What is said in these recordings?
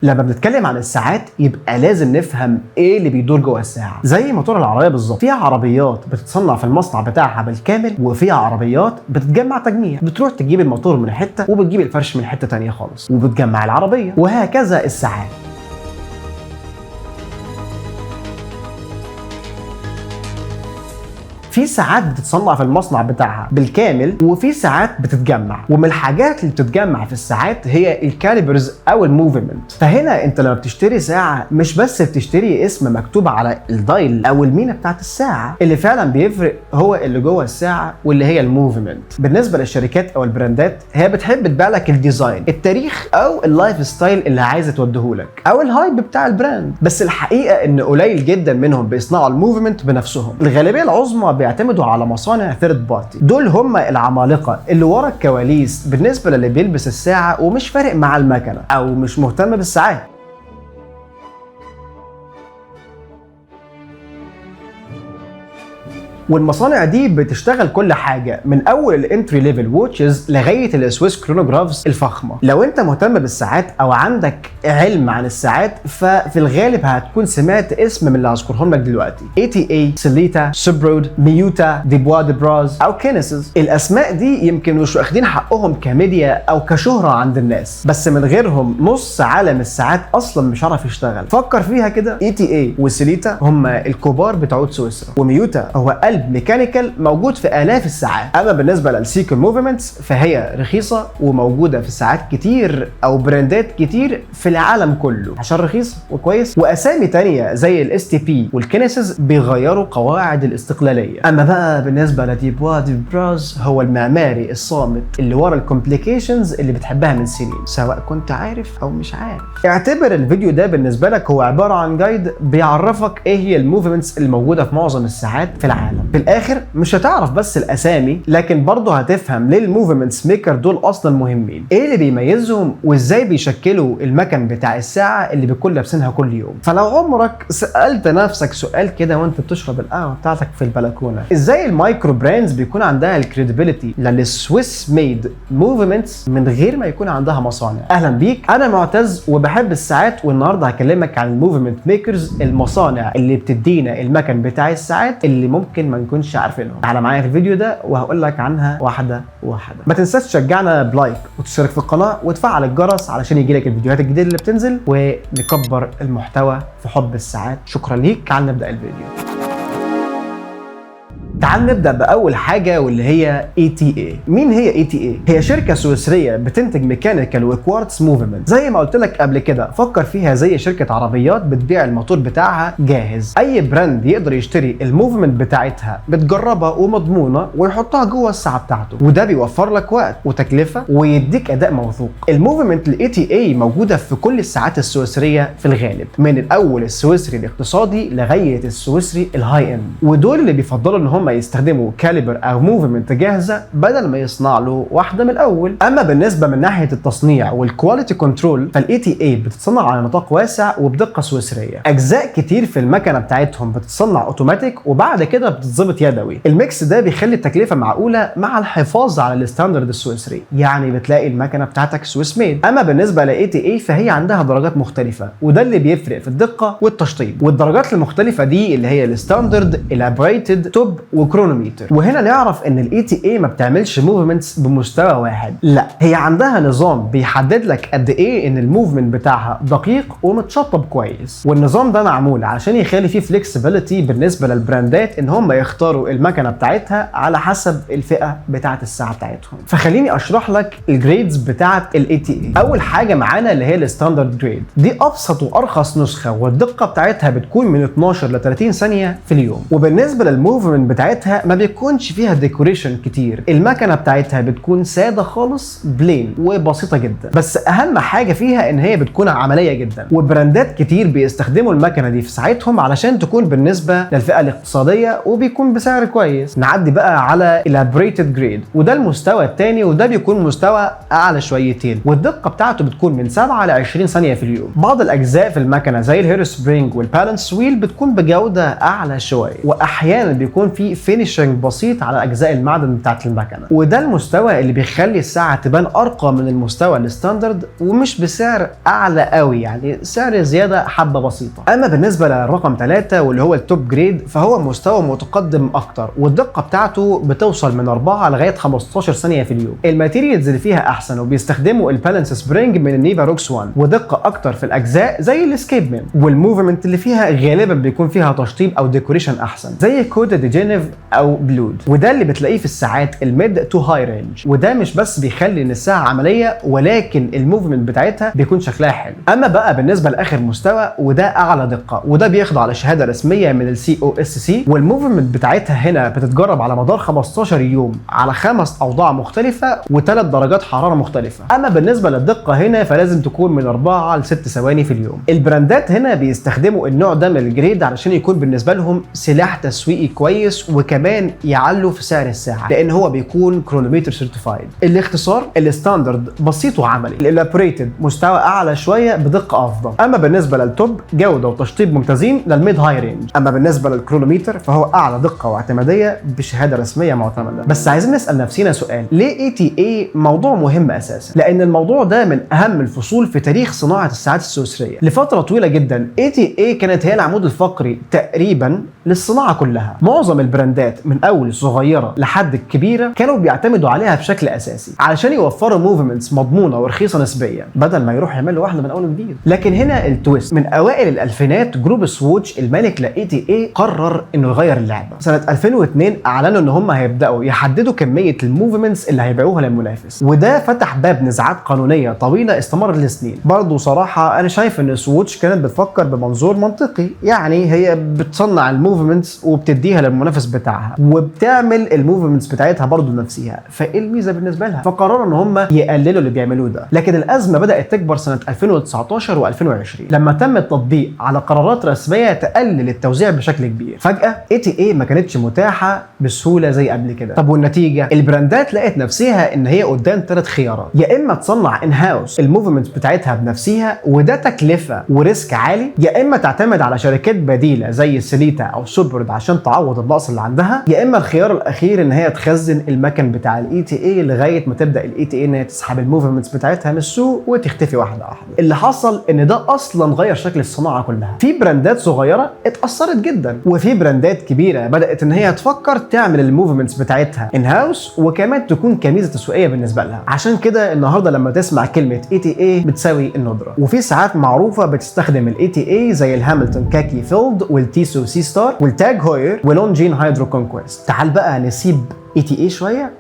لما بنتكلم عن الساعات يبقى لازم نفهم ايه اللي بيدور جوه الساعة. زي موتور العربية بالظبط، فيها عربيات بتتصنع في المصنع بتاعها بالكامل، وفيها عربيات بتتجمع تجميع، بتروح تجيب الموتور من حتة وبتجيب الفرش من حتة تانية خالص وبتجمع العربية، وهكذا الساعات. في ساعات بتتصنع في المصنع بتاعها بالكامل، وفي ساعات بتتجمع. ومن الحاجات اللي بتتجمع في الساعات هي ال calibers او ال movement. فهنا انت لما بتشتري ساعة مش بس بتشتري اسم مكتوب على ال dial او المينا بتاعت الساعة، اللي فعلا بيفرق هو اللي جوه الساعة واللي هي ال movement. بالنسبة للشركات او البراندات، هي بتحب تبيع لك ال design، التاريخ او ال lifestyle اللي عايزه توديهولك او ال hype بتاع ال brand. بس الحقيقة ان قليل جدا منهم بيصنعوا ال movement بنفسهم. الغالبية العظمى بيعتمدوا على مصانع third party. دول هم العمالقة اللي ورا الكواليس بالنسبة للي بيلبس الساعة ومش فارق مع المكنه او مش مهتم بالساعات. والمصانع دي بتشتغل كل حاجة من اول ال entry level watches لغاية ال Swiss chronographs الفخمه. لو انت مهتم بالساعات او عندك علم عن الساعات ففي الغالب هتكون سمعت اسم من اللي هذكرهم لك دلوقتي: ETA، Sellita، Soprod، Miyota، Dubois Dépraz او Kinesis. الاسماء دي يمكن مش واخدين حقهم كميديا او كشهره عند الناس، بس من غيرهم نص عالم الساعات اصلا مش عارف يشتغل. فكر فيها كده، ETA و Sellita هم الكبار بتوع سويسرا، و Miyota هو قلب mechanical موجود في الاف الساعات. اما بالنسبة لل Seiko movements فهي رخيصة وموجودة في ساعات كتير او براندات كتير في العالم كله عشان رخيص وكويس. واسامي تانية زي ال STP وال Kinesis بيغيروا قواعد الاستقلالية. اما بقى بالنسبة ل Dubois Dépraz، هو المعماري الصامت اللي ورا ال complications اللي بتحبها من سنين، سواء كنت عارف او مش عارف. اعتبر الفيديو ده بالنسبة لك هو عبارة عن guide بيعرفك ايه هي ال movements الموجودة في معظم الساعات في العالم. في الاخر مش هتعرف بس الاسامي، لكن برضه هتفهم ليه ال movements maker دول اصلا مهمين، ايه اللي بيميزهم، وازاي بيشكلوا المكن بتاع الساعة اللي بتكون لابسينها كل يوم. فلو عمرك سالت نفسك سؤال كده وانت بتشرب القهوة بتاعتك في البلكونه، ازاي ال micro brands بيكون عندها ال credibility لل Swiss made movements من غير ما يكون عندها مصانع؟ اهلا بيك، انا معتز وبحب الساعات، والنهارده هكلمك عن ال movement makers، المصانع اللي بتدينا المكن بتاع الساعات اللي ممكن ما نكونش عارفينهم. تعالى معايا في الفيديو ده وهقول لك عنها واحدة واحدة. ما تنساش تشجعنا ب like وتشترك في القناة وتفعل الجرس علشان يجيلك الفيديوهات الجديدة اللي بتنزل، ونكبر المحتوى في حب الساعات. شكرا ليك. تعال نبدا الفيديو. تعال نبدا باول حاجة واللي هي ETA. مين هي ETA؟ هي شركة سويسرية بتنتج mechanical و quartz movement. زي ما قلت لك قبل كده، فكر فيها زي شركة عربيات بتبيع الموتور بتاعها جاهز. اي brand يقدر يشتري ال movement بتاعتها متجربه ومضمونه ويحطها جوه الساعة بتاعته، وده بيوفر لك وقت وتكلفة ويديك اداء موثوق. ال movement ال ETA موجودة في كل الساعات السويسريه في الغالب، من الاول السويسري الاقتصادي لغاية السويسري ال high end، ودول اللي بيفضلوا ان هم يستخدموا caliber او movement جاهزة بدل ما يصنع له واحدة من الاول. اما بالنسبة من ناحية التصنيع وال quality control، فال ETA بتتصنع على نطاق واسع وبدقه سويسرية. اجزاء كتير في المكنه بتاعتهم بتتصنع اوتوماتيك وبعد كده بتتظبط يدوي. ال mix ده بيخلي التكلفة معقولة مع الحفاظ على ال standard السويسري، يعني بتلاقي المكنه بتاعتك Swiss made. اما بالنسبة ل ETA فهي عندها درجات مختلفة، وده اللي بيفرق في الدقة والتشطيب. والدرجات المختلفة دي اللي هي ال standard، elaborated، top، و chronometer. وهنا نعرف ان ال ETA ما بتعملش movements بمستوى واحد، لا، هي عندها نظام بيحدد لك قد ايه ان ال movement بتاعها دقيق ومتشطب كويس. والنظام ده معمول عشان يخلي فيه flexibility بالنسبة للبراندات ان هم يختاروا المكنه بتاعتها على حسب الفئة بتاعه الساعة بتاعتهم. فخليني اشرح لك ال grades بتاعه ال ETA. اول حاجة معانا اللي هي ال standard grade، دي ابسط وارخص نسخه، والدقه بتاعتها بتكون من 12 ل 30 ثانية في اليوم. وبالنسبة لل movement بتاعتها ما بيكونش فيها decoration كتير، المكنه بتاعتها بتكون ساده خالص، plain وبسيطة جدا، بس اهم حاجة فيها ان هي بتكون عملية جدا. وبراندات كتير بيستخدموا المكنه دي في ساعتهم علشان تكون بالنسبة للفئه الاقتصادية وبيكون بسعر كويس. نعدي بقى على elaborated grade، وده المستوى الثاني، وده بيكون مستوى اعلى شويتين، والدقه بتاعته بتكون من 7 ل 20 ثانية في اليوم. بعض الاجزاء في المكنه زي ال hairspring وال balance wheel بتكون بجوده اعلى شوية، واحيانا بيكون في finishing بسيط على اجزاء المعدن بتاعت المكنه. وده المستوى اللي بيخلي الساعة تبان ارقى من المستوى ال standard، ومش بسعر اعلى قوي، يعني سعر زيادة حبه بسيطة. اما بالنسبة للرقم 3 واللي هو ال top grade، فهو مستوى متقدم اكتر، والدقه بتاعته بتوصل من 4 لغاية 15 ثانية في اليوم. ال materials اللي فيها احسن، وبيستخدموا ال balance spring من ال Nivarox 1، ودقة اكتر في الاجزاء زي ال escapement، وال movement اللي فيها غالبا بيكون فيها تشطيب او decoration احسن زي Côtes de Genève او Blood، وده اللي بتلاقيه في الساعات ال mid to high range. وده مش بس بيخلي ان الساعة عمليه، ولكن ال movement بتاعتها بيكون شكلها حلو. اما بقى بالنسبة لاخر مستوى، وده اعلى دقه، وده بيخضع لشهادة رسمية من ال COSC، وال movement بتاعتها هنا بتتجرب على مدار 15 يوم على 5 اوضاع مختلفة وثلاث درجات حرارة مختلفة. اما بالنسبة للدقه هنا فلازم تكون من 4 ل 6 ثواني في اليوم. البراندات هنا بيستخدموا النوع ده من ال grade علشان يكون بالنسبة لهم سلاح تسويقي كويس، وكمان يعلوا في سعر الساعة لان هو بيكون chronometer certified. الاختصار، ال standard بسيط وعملي، ال elaborated مستوى اعلى شوية بدقة افضل. اما بالنسبة لل top، جوده وتشطيب ممتازين لل mid high range. اما بالنسبة لل chronometer فهو اعلى دقه واعتماديه بشهادة رسمية معتمدة. بس عايزين نسال نفسينا سؤال، ليه ETA موضوع مهم اساسا؟ لان الموضوع ده من اهم الفصول في تاريخ صناعة الساعات السويسريه. لفترة طويلة جدا ETA كانت هي العمود الفقري تقريبا للصناعة كلها. معظم البراندات من اول الصغيرة لحد الكبيرة كانوا بيعتمدوا عليها بشكل اساسي علشان يوفروا movements مضمونه ورخيصه نسبيا، بدل ما يروح يعملوا واحدة من اول وجديد. لكن هنا ال twist، من اوائل الالفينات group Swatch المالك ل ETA قرر انه يغير اللعبة. سنة 2002 اعلنوا ان هم هيبداوا يحددوا كمية ال movements اللي هيبيعوها للمنافس، وده فتح باب نزاعات قانونية طويلة استمرت لسنين. برضه صراحة انا شايف ان Swatch كانت بتفكر بمنظور منطقي، يعني هي بتصنع ال movements وبتديها للمنافس بتاعها، وبتعمل ال movements بتاعتها برضه لنفسها، فايه الميزة بالنسبة لها؟ فقرروا ان هم يقللوا اللي بيعملوه ده. لكن الازمة بدات تكبر سنة 2019 و2020 لما تم التطبيق على قرارات رسمية تقلل التوزيع بشكل كبير. فجاة ETA ما كانتش متاحة بسهولة زي قبل كده. طب والنتيجة؟ البراندات لقت نفسها ان هي قدام 3 خيارات، يا اما تصنع in house ال movements بتاعتها بنفسها وده تكلفة و risk عالي، يا اما تعتمد على شركات بديله زي Sellita او Soprod عشان تعوض النقص اللي عندها، يا اما الخيار الاخير ان هي تخزن المكن بتاع ال ETA لغاية ما تبدا ال ETA ان هي تسحب ال movements بتاعتها من السوق وتختفي واحدة واحدة. اللي حصل ان ده اصلا غير شكل الصناعة كلها. في براندات صغيرة اتاثرت جدا، وفي براندات كبيرة بدات ان هي تفكر تعمل ال movements بتاعتها in house وكمان تكون كميزه تسويقية بالنسبة لها. عشان كده النهارده لما تسمع كلمة ETA بتساوي الندره. وفي ساعات معروفة بتستخدم ال ETA زي ال Hamilton Khaki Field وال Tissot Seastar وال TAG Heuer و Longines HydroConquest. تعال بقى نسيب ETA شوية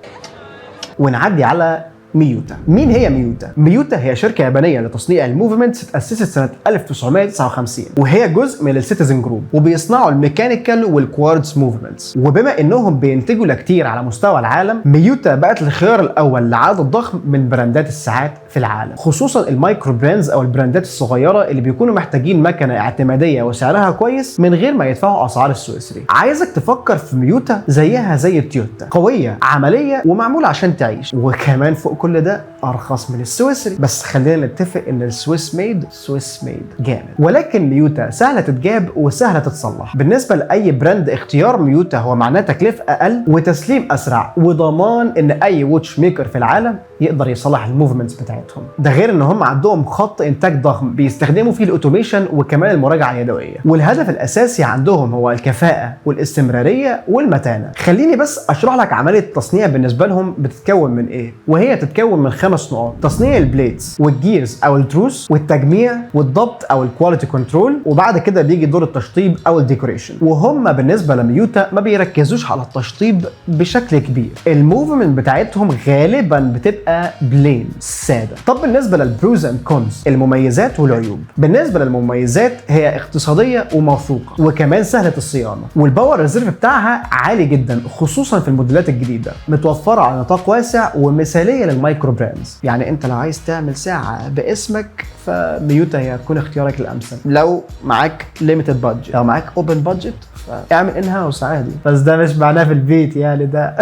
ونعدي على Miyota. مين هي Miyota؟ Miyota هي شركة يابانية لتصنيع ال movements اتأسست سنة 1959، وهي جزء من ال Citizen Group، وبيصنعوا ال mechanical وال quartz movements. وبما انهم بينتجوا لكتير على مستوى العالم، Miyota بقت الخيار الاول لعدد ضخم من براندات الساعات في العالم، خصوصا ال micro brands او البراندات الصغيرة اللي بيكونوا محتاجين مكنة اعتمادية وسعرها كويس من غير ما يدفعوا اسعار السويسري. عايزك تفكر في Miyota زيها زي التويوتا، قوية عملية ومعمولة عشان تعيش، وكمان فوق كل ده ارخص من السويسري. بس خلينا نتفق ان ال Swiss made Swiss made جامد. ولكن Miyota سهلة تتجاب وسهلة تتصلح. بالنسبة لاي brand اختيار Miyota هو معناه تكلفة اقل وتسليم اسرع وضمان ان اي watch maker في العالم يقدر يصلح ال movements بتاعتهم. ده غير ان هم عندهم خط انتاج ضخم بيستخدموا فيه ال automation وكمان المراجعة اليدوية، والهدف الاساسي عندهم هو الكفاءة والاستمرارية والمتانه. خليني بس اشرح لك عملية التصنيع بالنسبة لهم بتتكون من ايه، وهي تتكون من 5 نقاط: تصنيع ال plates وال gears او التروس، والتجميع والضبط او ال quality control، وبعد كده بيجي دور التشطيب او ال decoration. وهم بالنسبة ل Miyota ما بيركزوش على التشطيب بشكل كبير، ال movement بتاعتهم غالبا بتبقى plain ساده. طب بالنسبة لل pros and cons، المميزات والعيوب. بالنسبة للمميزات هي اقتصادية وموثوقه وكمان سهلة الصيانه، وال power reserve بتاعها عالي جدا خصوصا في الموديلات الجديدة، متوفرة على نطاق واسع ومثاليه للمحافظين. ال micro brands. يعني انت لو عايز تعمل ساعة باسمك ف Miyota هي هتكون اختيارك الامثل. لو معاك limited budget، لو معاك open budget فاعمل in house عادي، بس ده مش معناه في البيت يعني ده.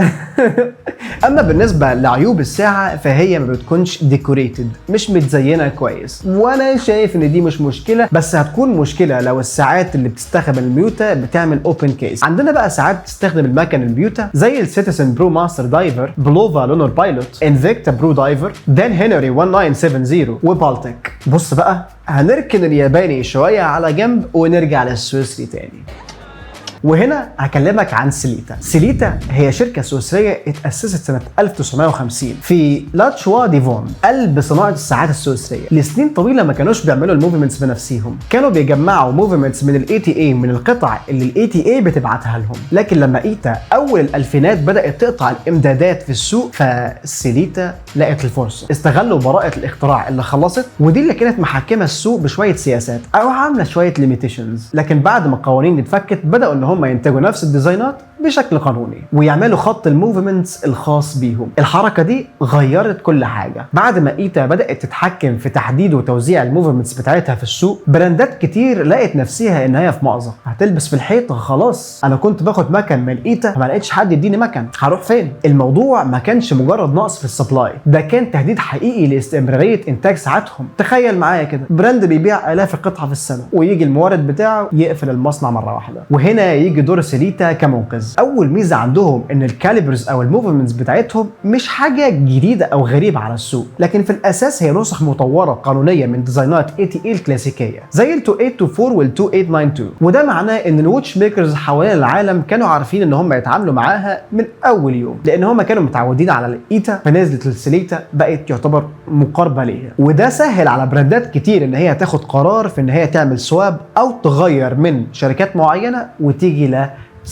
اما بالنسبة لعيوب الساعة فهي ما بتكونش decorated، مش متزينه كويس، وانا شايف ان دي مش مشكلة، بس هتكون مشكلة لو الساعات اللي بتستخدم ال Miyota بتعمل open case. عندنا بقى ساعات بتستخدم المكن ال Miyota زي ال Citizen Pro Master Diver، Bulova Lunar Pilot، Invicta Pro Diver، Dan Henry 1970 و Baltic. بص بقى، هنركن الياباني شوية على جنب ونرجع للسويسري تاني، وهنا هكلمك عن Sellita. Sellita هي شركة سويسرية اتأسست سنة 1950 في La Chaux-de-Fonds، قلب صناعة الساعات السويسرية. لسنين طويلة ما كانوش بيعملوا ال movements بنفسيهم، كانوا بيجمعوا movements من ال ETA، من القطع اللي ال ETA بتبعتها لهم. لكن لما ETA اول الالفينات بدأت تقطع الامدادات في السوق، ف Sellita لقت الفرصة. استغلوا براءة الاختراع اللي خلصت، ودي اللي كانت محكمة السوق بشوية سياسات او عاملة شوية limitations. لكن بعد ما القوانين دي اتفكت، بدأوا ان هم ينتجوا نفس ال design ات بشكل قانوني ويعملوا خط ال movements الخاص بيهم. الحركة دي غيرت كل حاجة. بعد ما ETA بدات تتحكم في تحديد وتوزيع ال movements بتاعتها في السوق، brand ات كتير لقت نفسها ان هي في مأزق، هتلبس في الحيطه. خلاص، انا كنت باخد مكن من ETA، ما لقيتش حد يديني مكن، هروح فين؟ الموضوع ما كانش مجرد نقص في ال supply، ده كان تهديد حقيقي لاستمراريه انتاج ساعاتهم. تخيل معايا كده brand بيبيع الاف القطعة في السنة ويجي المورد بتاعه يقفل المصنع مرة واحده. وهنا يجي دور Sellita كمنقذ. اول ميزة عندهم ان ال calibers او ال movements بتاعتهم مش حاجة جديدة او غريبة على السوق، لكن في الاساس هي نسخ مطوره قانونية من design ات ETA الكلاسيكية زي ال 2824 وال 2892. وده معناه ان ال watchmakers حوالين العالم كانوا عارفين ان هم يتعاملوا معاها من اول يوم، لان هم كانوا متعودين على ال ETA، فنزلت ال Sellita بقت يعتبر مقاربة ليها. وده سهل على brand ات كتير ان هي تاخد قرار في ان هي تعمل swap او تغير من شركات معينة وتيجي ل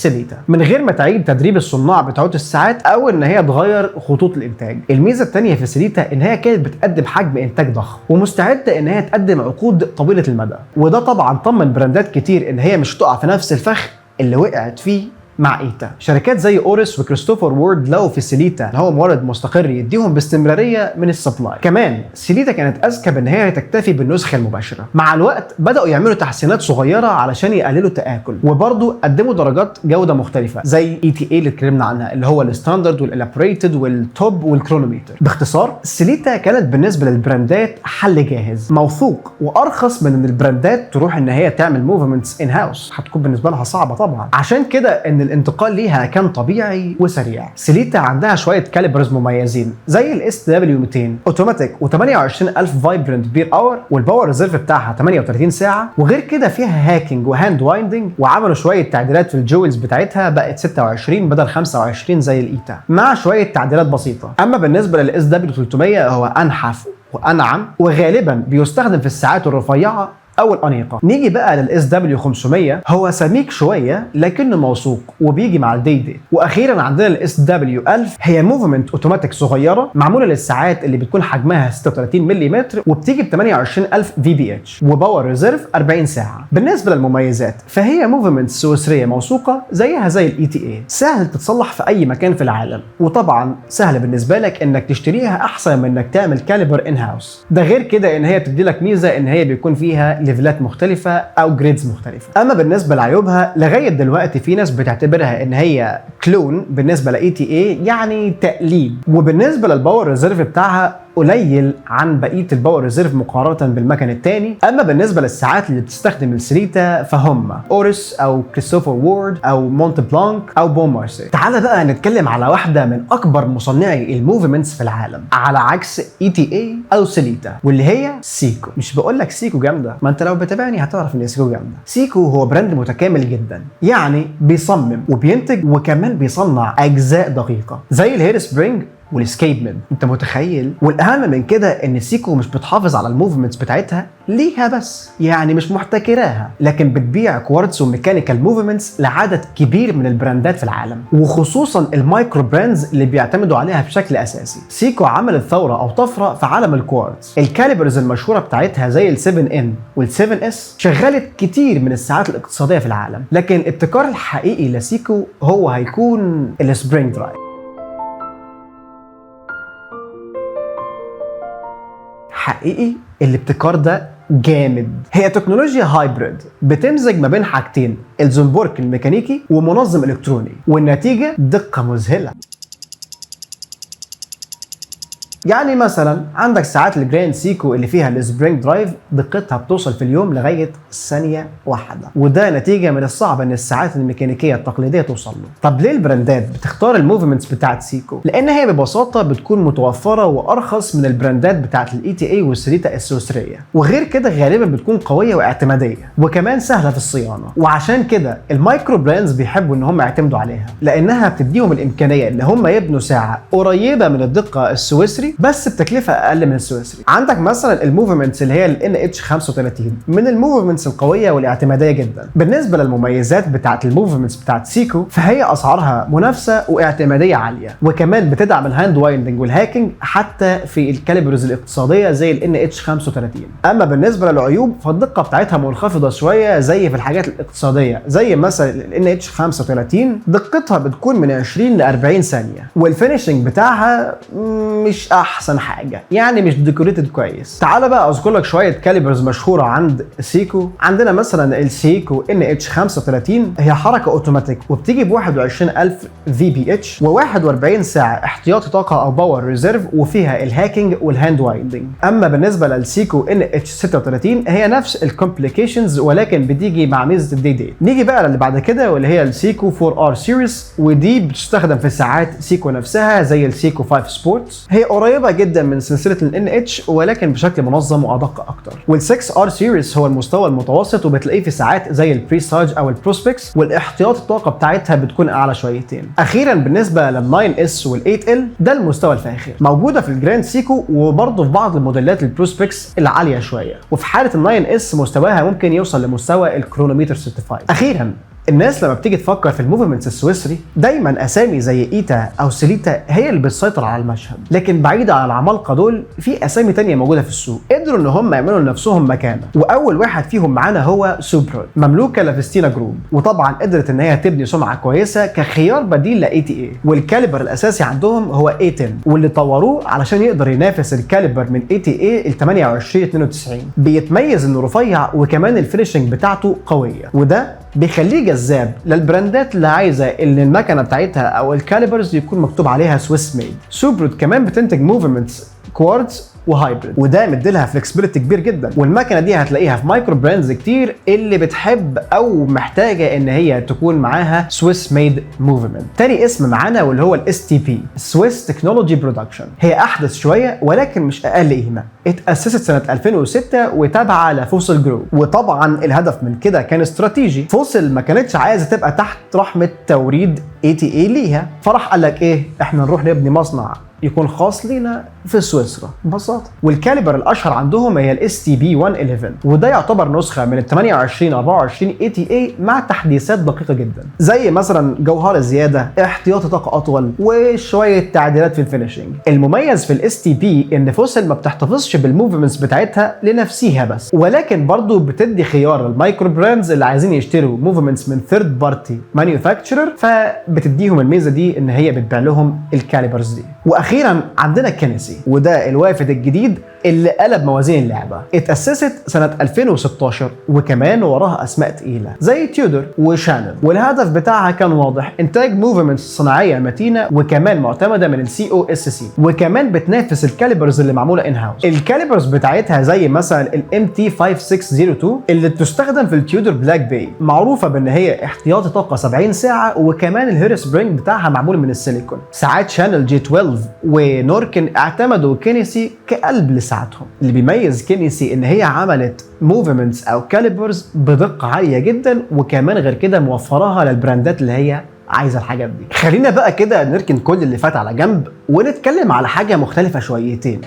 Sellita من غير ما تعيد تدريب الصناع بتوع الساعات او ان هي تغير خطوط الانتاج. الميزة الثانية في Sellita ان هي كانت بتقدم حجم انتاج ضخم ومستعده ان هي تقدم عقود طويلة المدى، وده طبعا طمن brand ات كتير ان هي مش تقع في نفس الفخ اللي وقعت فيه مع ETA. شركات زي Oris و Christopher Ward لقوا في Sellita ان هو مورد مستقر يديهم باستمراريه من ال supply. كمان Sellita كانت اذكى بان هي تكتفي بالنسخة المباشرة. مع الوقت بداوا يعملوا تحسينات صغيرة علشان يقللوا التاكل، وبرضه قدموا درجات جوده مختلفة زي ETA اللي اتكلمنا عنها، اللي هو ال standard وال elaborated وال top وال chronometer. باختصار، Sellita كانت بالنسبة لل brand ات حل جاهز موثوق وارخص من ان ال brand ات تروح ان هي تعمل movements in house، هتكون بالنسبة لها صعبة طبعا. عشان كده ان الانتقال ليها كان طبيعي وسريع. Sellita عندها شوية calibers مميزين زي ال SW 200 اوتوماتيك و28000 vibrant per hour، وال power reserve بتاعها 38 ساعه، وغير كده فيها hacking و hand winding، وعملوا شوية تعديلات في ال jewels بتاعتها، بقت 26 بدل 25 زي ال ETA، مع شوية تعديلات بسيطة. اما بالنسبة لل SW 300 هو انحف وانعم، وغالبا بيستخدم في الساعات الرفيعة او الانيقه. نيجي بقى لل SW 500، هو سميك شوية لكنه موثوق وبيجي مع ال day date. واخيرا عندنا ال SW 1000، هي movement اوتوماتيك صغيرة معمولة للساعات اللي بتكون حجمها 36 ملم، وبتيجي ب 28000 VPH و power reserve 40 ساعة. بالنسبة للمميزات فهي movement سويسرية موثوقة زيها زي ال ETA، سهل تتصلح في اي مكان في العالم، وطبعا سهل بالنسبة لك انك تشتريها احسن من انك تعمل caliber in house. ده غير كده ان هي بتدي لك ميزة ان هي بيكون فيها level ات مختلفة او grades مختلفة. اما بالنسبة لعيوبها، لغاية دلوقتي في ناس بتعتبرها ان هي clone بالنسبة ل ETA، يعني تقليد. وبالنسبة لل power reserve بتاعها قليل عن بقية ال power reserve مقارنة بالمكن الثاني. اما بالنسبة للساعات اللي بتستخدم ال Sellita فهم Oris او Christopher Ward او Montblanc او Bon Marché. تعال بقى نتكلم على واحدة من اكبر مصنعي ال movements في العالم على عكس ETA او Sellita، واللي هي Seiko. مش بقول لك Seiko جامده؟ ما انت لو بتابعني هتعرف ان Seiko جامده. Seiko هو brand متكامل جدا، يعني بيصمم وبينتج وكمان بيصنع اجزاء دقيقة زي ال hairspring وال escapement، انت متخيل؟ والاهم من كده ان Seiko مش بتحافظ على ال movements بتاعتها ليها بس، يعني مش محتكراها، لكن بتبيع quartz و mechanical movements لعدد كبير من ال brand ات في العالم، وخصوصا ال micro brands اللي بيعتمدوا عليها بشكل اساسي. Seiko عملت ثورة او طفرة في عالم ال quartz. ال calibers المشهورة بتاعتها زي ال 7 N وال 7 S شغلت كتير من الساعات الاقتصادية في العالم، لكن الابتكار الحقيقي ل Seiko هو هيكون ال spring drive. حقيقي الابتكار ده جامد. هي تكنولوجيا hybrid بتمزج ما بين حاجتين، الزنبرك الميكانيكي ومنظم الكتروني، والنتيجة دقه مذهلة. يعني مثلا عندك ساعات ال Grand Seiko اللي فيها ال spring drive دقتها بتوصل في اليوم لغاية ثانية واحدة، وده نتيجة من الصعب ان الساعات الميكانيكية التقليدية توصل له. طب ليه البراندات بتختار ال movements بتاعت Seiko؟ لان هي ببساطة بتكون متوفرة وارخص من البراندات بتاعت ال ETA وال Sellita السويسريه، وغير كده غالبا بتكون قوية واعتماديه وكمان سهلة في الصيانة. وعشان كده ال micro brands بيحبوا ان هم يعتمدوا عليها، لانها بتديهم الامكانية ان هم يبنوا ساعة قريبه من الدقة السويسري بس بتكلفه اقل من السويسري. عندك مثلا ال movements اللي هي ال NH 35 من ال movements القوية والاعتماديه جدا. بالنسبة للمميزات بتاعت ال movements بتاعت Seiko، فهي اسعارها منافسه واعتماديه عالية، وكمان بتدعم ال hand winding وال hacking حتى في ال calibers الاقتصادية زي ال NH 35. اما بالنسبة للعيوب فالدقه بتاعتها منخفضة شوية زي في الحاجات الاقتصادية، زي مثلا ال NH 35 دقتها بتكون من 20 ل 40 ثانية، وال finishing بتاعها مش احسن حاجة، يعني مش decorated كويس. تعال بقى اذكر لك شوية calibers مشهورة عند Seiko. عندنا مثلا ال Seiko NH 35، هي حركة اوتوماتيك وبتيجي ب 21000 VPH و41 ساعة احتياطي طاقة او power reserve، وفيها ال hacking وال hand winding. اما بالنسبة لل Seiko NH 36 هي نفس ال complications ولكن بتيجي مع ميزة ال day date. نيجي بقى للي بعد كده واللي هي ال Seiko 4R series، ودي بتستخدم في ساعات Seiko نفسها زي ال Seiko 5 Sports. هي قريبه جدا من سلسلة ال NH ولكن بشكل منظم وادق اكتر. وال 6R series هو المستوى المتوسط وبتلاقيه في ساعات زي ال Presage او ال Prospex، والاحتياط الطاقة بتاعتها بتكون اعلى شويتين. اخيرا بالنسبة لل 9S وال 8L ده المستوى الفاخر، موجودة في ال Grand Seiko وبرضه في بعض الموديلات ال Prospex العالية شوية، وفي حاله ال 9S مستواها ممكن يوصل لمستوى ال chronometer certified. اخيرا الناس لما بتيجي تفكر في ال movements السويسري دايما اسامي زي ETA او Sellita هي اللي بتسيطر على المشهد، لكن بعيدة عن العمالقة دول في اسامي تانية موجودة في السوق قدروا ان هم يعملوا لنفسهم مكانه، واول واحد فيهم معانا هو Soprod مملوكة ل Festina Group، وطبعا قدرت ان هي تبني سمعه كويسة كخيار بديل ل ETA. وال caliber الاساسي عندهم هو A10 واللي طوروه علشان يقدر ينافس ال caliber من ETA ال 2892. بيتميز انه رفيع وكمان ال finishing بتاعته قوية، وده بيخليه جذاب للبراندات اللي عايزه ان المكنه بتاعتها او ال calibers يكون مكتوب عليها Swiss made. Soprod كمان بتنتج movements quartz و hybrid، وده مديلها flexibility كبير جدا، والمكنه دي هتلاقيها في micro brands كتير اللي بتحب او محتاجه ان هي تكون معاها Swiss made movement. تاني اسم معانا واللي هو ال STP Swiss Technology Production، هي احدث شوية ولكن مش اقل قيمة. اتاسست سنة 2006 وتابعه ل Fossil Group، وطبعا الهدف من كده كان استراتيجي. Fossil ما كانتش عايزه تبقى تحت رحمه توريد ETA ليها، فراح قال لك ايه، احنا نروح نبني مصنع يكون خاص لينا في سويسرا ببساطة. وال caliber الاشهر عندهم هي ال STP 111، وده يعتبر نسخه من ال 28 24 ETA مع تحديثات دقيقة جدا، زي مثلا جوهره زياده، احتياطي طاقة اطول، وشوية تعديلات في ال finishing. المميز في ال STP ان Fossil ما بتحتفظش بال movements بتاعتها لنفسيها بس، ولكن برضو بتدي خيار لل micro brands اللي عايزين يشتروا movements من third party manufacturer، فبتديهم الميزة دي ان هي بتبيع لهم ال calibers دي. واخيرا عندنا Kenissi، وده الوافد الجديد اللي قلب موازين اللعبة. اتاسست سنة 2016 وكمان وراها اسماء تقيلة زي Tudor و Chanel، والهدف بتاعها كان واضح، انتاج movements صناعية متينة وكمان معتمدة من ال COSC، وكمان بتنافس ال calibers اللي معمولة in house. ال calibers بتاعتها زي مثلا ال MT 5602 اللي بتستخدم في ال Tudor Black Bay، معروفة بان هي احتياطي طاقة 70 ساعة، وكمان ال hairspring بتاعها معمول من السيليكون. ساعات Chanel G12 و Norqain اعتمدوا Kenissi كقلب لساعتهم. اللي بيميز Kenissi ان هي عملت movements او calibers بدقة عالية جدا، وكمان غير كده موفراها للبراندات اللي هي عايزه الحاجات دي. خلينا بقى كده نركن كل اللي فات على جنب ونتكلم على حاجة مختلفة شويتين.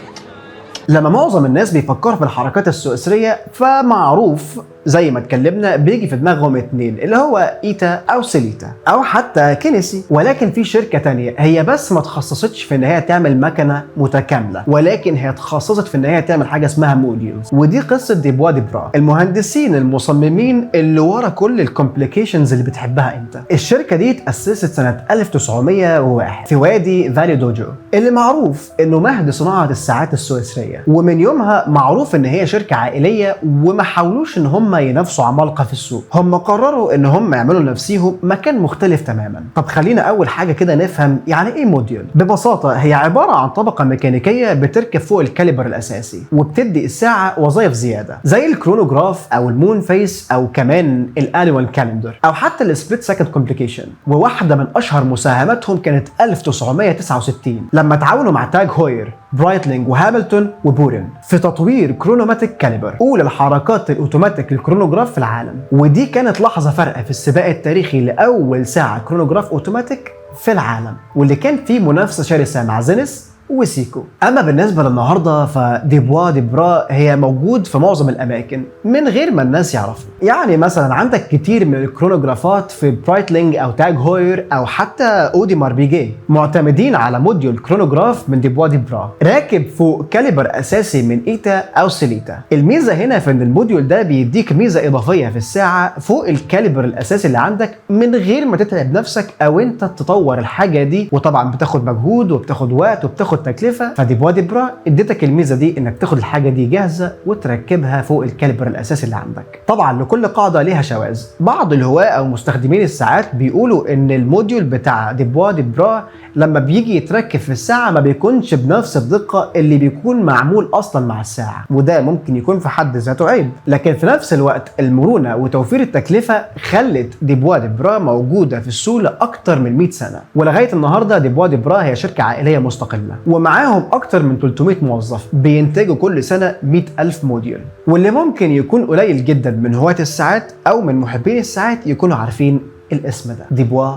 لما معظم الناس بيفكروا في الحركات السويسريه فمعروف زي ما اتكلمنا بيجي في دماغهم 2 اللي هو ايتا او سيليتا او حتى كينيسي. ولكن في شركة تانية هي بس ما تخصصتش في ان هي تعمل مكنه متكاملة، ولكن هي تخصصت في ان هي تعمل حاجة اسمها modules، ودي قصة ديبوا دي برا، المهندسين المصممين اللي ورا كل ال complications اللي بتحبها انت. الشركة دي اتاسست سنة 1901 في وادي فالي دوجو اللي معروف انه مهد صناعة الساعات السويسريه، ومن يومها معروف ان هي شركة عائلية وما حاولوش ان هم ينافسوا عمالقة في السوق، هم قرروا ان هم يعملوا لنفسيهم مكان مختلف تماما. طب خلينا اول حاجة كده نفهم يعني ايه module. ببساطة هي عبارة عن طبقه ميكانيكية بتركب فوق ال caliber الاساسي وبتدي الساعة وظائف زيادة زي الكرونوجراف او ال moon phase او كمان ال annual calendar او حتى ال split second complication. وواحدة من اشهر مساهماتهم كانت 1969 لما تعاونوا مع تاج هوير، برايتلينج وهامilton وبورين في تطوير Chronomatic caliber، اولى الحركات الاوتوماتيك للكرونوجراف في العالم. ودي كانت لحظة فارقه في السباق التاريخي لاول ساعة كرونوجراف اوتوماتيك في العالم، واللي كان فيه منافسه شرسة مع زينس وسيكو. اما بالنسبة للنهاردة فديبوا دي برا هي موجود في معظم الاماكن من غير ما الناس يعرفوا. يعني مثلا عندك كتير من الكرونوجرافات في برايتلينج او تاج هوير او حتى اودي ماربيجي معتمدين على module chronograph من ديبوا دي برا راكب فوق caliber اساسي من ايتا او سيليتا. الميزة هنا في ان ال module ده بيديك ميزة اضافية في الساعة فوق ال caliber الاساسي اللي عندك من غير ما تتعب نفسك او انت تطور الحاجة دي، وطبعا بتاخد مجهود وبتاخد وقت وبتاخد تكلفة. فديبوا دي برا اديتك الميزة دي انك تاخد الحاجة دي جاهزة وتركبها فوق ال caliber الاساسي اللي عندك. طبعا لكل قاعدة ليها شواذ، بعض الهواه او مستخدمين الساعات بيقولوا ان ال module بتاع ديبوا دي برا لما بيجي يتركب في الساعة ما بيكونش بنفس الدقة اللي بيكون معمول اصلا مع الساعة، وده ممكن يكون في حد ذاته عيب. لكن في نفس الوقت المرونة وتوفير التكلفة خلت ديبوا دي برا موجودة في السوق لاكتر من 100 سنة، ولغاية النهارده ديبوا دي برا هي شركة عائلية مستقلة ومعاهم اكتر من 300 موظف بينتجوا كل سنة 100,000 module، واللي ممكن يكون قليل جدا من هواة الساعات او من محبين الساعات يكونوا عارفين الاسم ده، ديبوا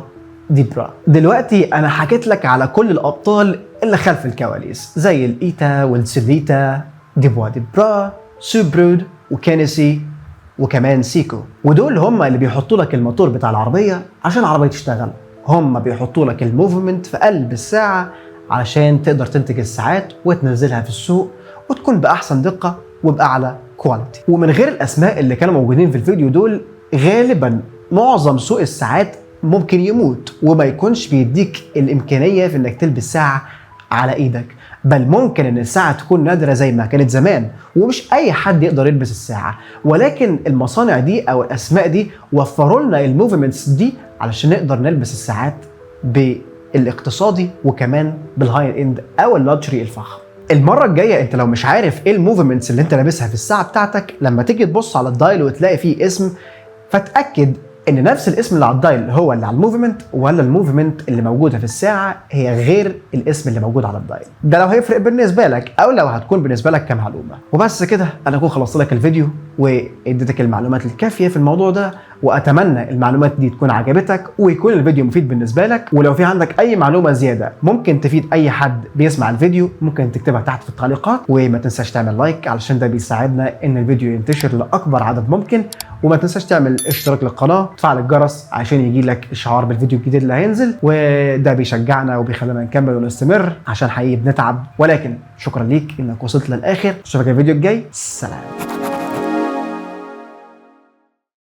دي برا. دلوقتي انا حكيت لك على كل الابطال اللي خلف الكواليس زي الايتا والسيليتا، ديبوا دي برا، سوبرود وكينيسي وكمان سيكو، ودول هم اللي بيحطوا لك الموتور بتاع العربية عشان العربية تشتغل، هم بيحطوا لك ال movement في قلب الساعة علشان تقدر تنتج الساعات وتنزلها في السوق وتكون بأحسن دقة وبأعلى quality. ومن غير الأسماء اللي كانوا موجودين في الفيديو دول غالبا معظم سوق الساعات ممكن يموت وما يكونش بيديك الإمكانية في إنك تلبس ساعة على إيدك، بل ممكن إن الساعة تكون نادرة زي ما كانت زمان ومش أي حد يقدر يلبس الساعة. ولكن المصانع دي أو الأسماء دي وفروا لنا ال movements دي علشان نقدر نلبس الساعات بالاقتصادي وكمان بال high end او ال luxury الفخم. المرة الجاية انت لو مش عارف ايه ال movements اللي انت لابسها في الساعة بتاعتك، لما تيجي تبص على ال dial وتلاقي فيه اسم، فتاكد ان نفس الاسم اللي على ال dial هو اللي على ال movement، ولا ال movement اللي موجودة في الساعة هي غير الاسم اللي موجود على ال dial. ده لو هيفرق بالنسبة لك او لو هتكون بالنسبة لك كمعلومه. وبس كده انا اكون خلصت لك الفيديو واديتك المعلومات الكافيه في الموضوع ده، واتمنى المعلومات دي تكون عجبتك ويكون الفيديو مفيد بالنسبة لك. ولو في عندك اي معلومة زيادة ممكن تفيد اي حد بيسمع الفيديو ممكن تكتبها تحت في التعليقات، وما تنساش تعمل like علشان ده بيساعدنا ان الفيديو ينتشر لاكبر عدد ممكن، وما تنساش تعمل اشتراك للقناة وتفعل الجرس عشان يجي لك اشعار بالفيديو الجديد اللي هينزل، وده بيشجعنا وبيخلينا نكمل ونستمر عشان حقيقي بنتعب. ولكن شكرا ليك انك وصلت للاخر، اشوفك الفيديو الجاي، سلام.